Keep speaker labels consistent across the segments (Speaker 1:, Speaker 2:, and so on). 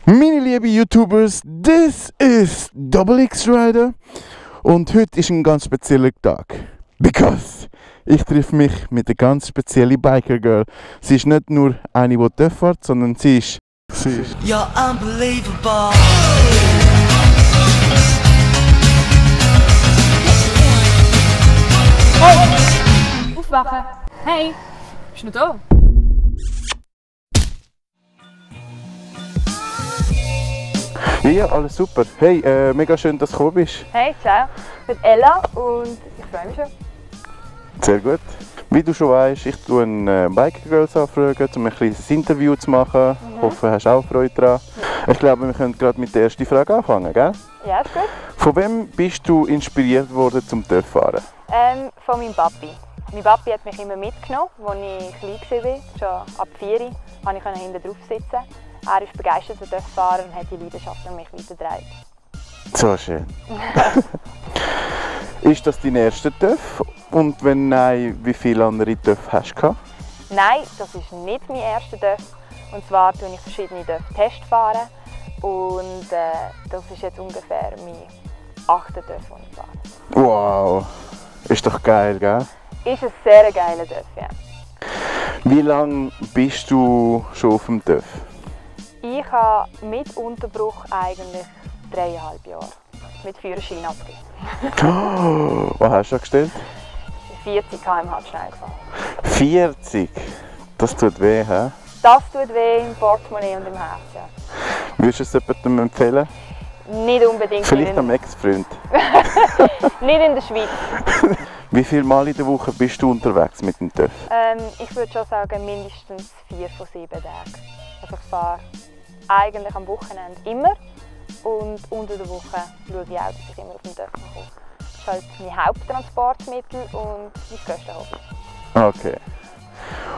Speaker 1: Meine lieben YouTubers, das ist Double X Rider und heute ist ein ganz spezieller Tag. Because ich treffe mich mit einer ganz speziellen Biker Girl. Sie ist nicht nur eine, die TÜV fährt, sondern sie ist...
Speaker 2: You're unbelievable.
Speaker 3: Hey! Aufwachen! Hey! Bist du noch da?
Speaker 1: Ja, alles super. Hey, mega schön, dass du gekommen bist.
Speaker 3: Hey, ciao! Ich bin Ella und ich freue mich schon.
Speaker 1: Sehr gut. Wie du schon weißt, ich tue eine Biker Girls anfragen, um ein kleines Interview zu machen. Ich hoffe, du hast auch Freude daran. Ich glaube, wir können gerade mit der ersten Frage anfangen, gell?
Speaker 3: Ja, ist gut.
Speaker 1: Von wem bist du inspiriert worden zum TÜV fahren?
Speaker 3: Von meinem Papi. Mein Papi hat mich immer mitgenommen, als ich klein war. Schon ab 4 konnte ich hinten drauf sitzen. Er ist begeisterter TÜV-Fahrer und hat die Leidenschaft an mich weitergetragen.
Speaker 1: So schön. Ist das dein erster TÜV? Und wenn nein, wie viele andere TÜV hast du gehabt?
Speaker 3: Nein, das ist nicht mein erster TÜV. Und zwar tue ich verschiedene TÜV-Tests fahren. Und das ist jetzt ungefähr mein 8. TÜV, den ich fahre.
Speaker 1: Wow, ist doch geil, gell?
Speaker 3: Ist ein sehr geiler TÜV, ja.
Speaker 1: Wie lange bist du schon auf dem TÜV?
Speaker 3: Ich habe mit Unterbruch eigentlich 3,5 Jahre mit Führerschein abgegeben.
Speaker 1: Oh, was hast du angestellt?
Speaker 3: 40 km/h schnell gefahren.
Speaker 1: 40? Das tut weh, hä?
Speaker 3: Das tut weh im Portemonnaie und im Herz, ja.
Speaker 1: Würdest du es jemandem empfehlen?
Speaker 3: Nicht unbedingt.
Speaker 1: Vielleicht einem Ex-Freund.
Speaker 3: Nicht in der Schweiz.
Speaker 1: Wie viele Mal in der Woche bist du unterwegs mit dem TÜV?
Speaker 3: Ich würde schon sagen, mindestens 4 von 7 Tagen. Also ich fahre eigentlich am Wochenende immer und unter der Woche schaue ich auch, dass ich immer auf dem TÜV komme. Das ist halt mein Haupttransportmittel und mein grösstes Hobby.
Speaker 1: Okay.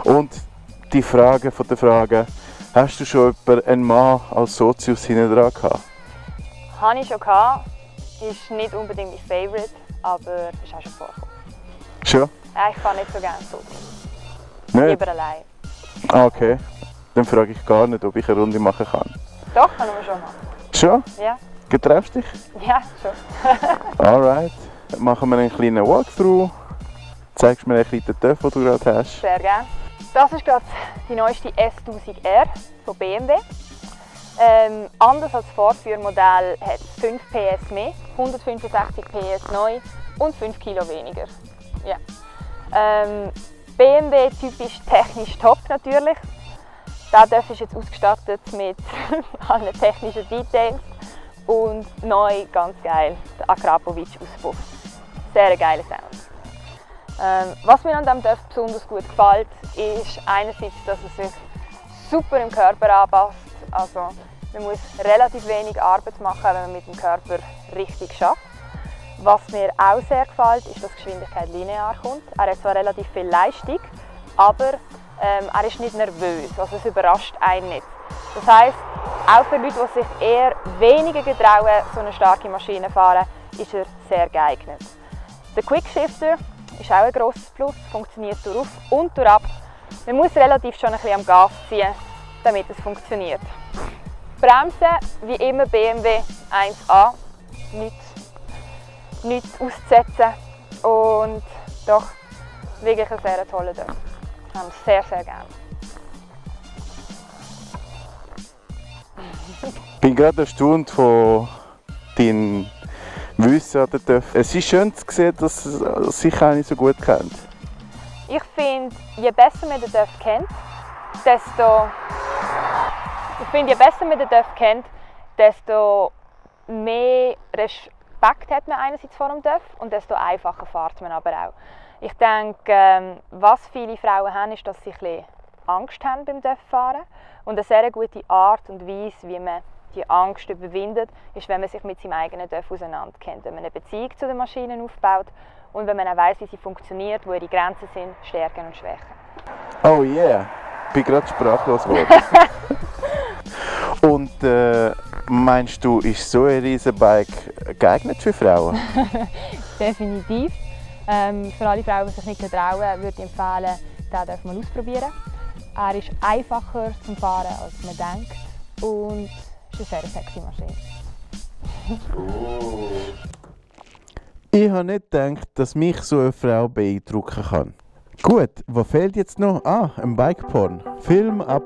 Speaker 1: Und die Frage von der Frage, hast du schon einen Mann als Sozius hinten dran gehabt?
Speaker 3: Habe ich schon gehabt. Ist nicht unbedingt mein Favourite, aber ist auch schon vorgekommen.
Speaker 1: Schon?
Speaker 3: Ja, ich fahre nicht so gerne so.
Speaker 1: Nicht?
Speaker 3: Lieber allein.
Speaker 1: Okay. Dann frage ich gar nicht, ob ich eine Runde machen kann.
Speaker 3: Doch, können wir schon machen.
Speaker 1: Schon?
Speaker 3: Ja,
Speaker 1: Getraust dich?
Speaker 3: ja schon.
Speaker 1: Alright. Dann machen wir einen kleinen Walkthrough. Zeigst mir ein bisschen den TÜV, den du gerade hast.
Speaker 3: Sehr gerne. Das ist gerade die neueste S1000R von BMW. Anders als das Vorführmodell hat es 5 PS mehr, 165 PS neu und 5 Kilo weniger. Ja. BMW typisch technisch top natürlich. Der TÜV ist jetzt ausgestattet mit allen technischen Details und neu, ganz geil, der Akrapovic-Auspuff. Sehr geiler Sound. Was mir an diesem TÜV besonders gut gefällt, ist einerseits, dass er sich super im Körper anpasst. Also, man muss relativ wenig Arbeit machen, wenn man mit dem Körper richtig schafft. Was mir auch sehr gefällt, ist, dass die Geschwindigkeit linear kommt. Er hat zwar relativ viel Leistung, aber er ist nicht nervös, also es überrascht einen nicht. Das heisst, auch für Leute, die sich eher weniger getrauen, so eine starke Maschine zu fahren, ist er sehr geeignet. Der Quickshifter ist auch ein grosses Plus, funktioniert durch auf und durch ab. Man muss relativ schon ein bisschen am Gas ziehen, damit es funktioniert. Bremsen, wie immer BMW 1A, nichts auszusetzen und doch wirklich ein sehr toller TÜV. Ich habe es sehr, sehr gerne.
Speaker 1: Ich bin gerade erstaunt von deinem Wissen an den TÜV. Es ist schön zu sehen, dass sich eine so gut kennt.
Speaker 3: Ich finde, je besser man den TÜV kennt, desto mehr Respekt hat man einerseits vor dem TÜV und desto einfacher fährt man aber auch. Ich denke, was viele Frauen haben, ist, dass sie ein bisschen Angst haben beim TÜV-Fahren. Und eine sehr gute Art und Weise, wie man die Angst überwindet, ist, wenn man sich mit seinem eigenen TÜV auseinanderkennt. Wenn man eine Beziehung zu den Maschinen aufbaut und wenn man auch weiss, wie sie funktioniert, wo ihre Grenzen sind, Stärken und Schwächen.
Speaker 1: Oh yeah, ich bin gerade sprachlos geworden. Und meinst du, ist so ein Riesenbike geeignet für Frauen?
Speaker 3: Definitiv. Für alle Frauen, die sich nicht trauen, würde ich empfehlen, den mal ausprobieren. Er ist einfacher zum Fahren, als man denkt. und es ist eine sehr sexy Maschine.
Speaker 1: Ich habe nicht gedacht, dass mich so eine Frau beeindrucken kann. Gut, was fehlt jetzt noch? Ah, ein Bikeporn. Film ab.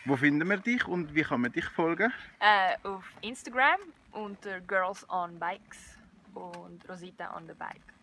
Speaker 1: Wo finden wir dich und wie kann man dich folgen?
Speaker 3: Auf Instagram unter Girls on Bikes und Rosita on the Bike.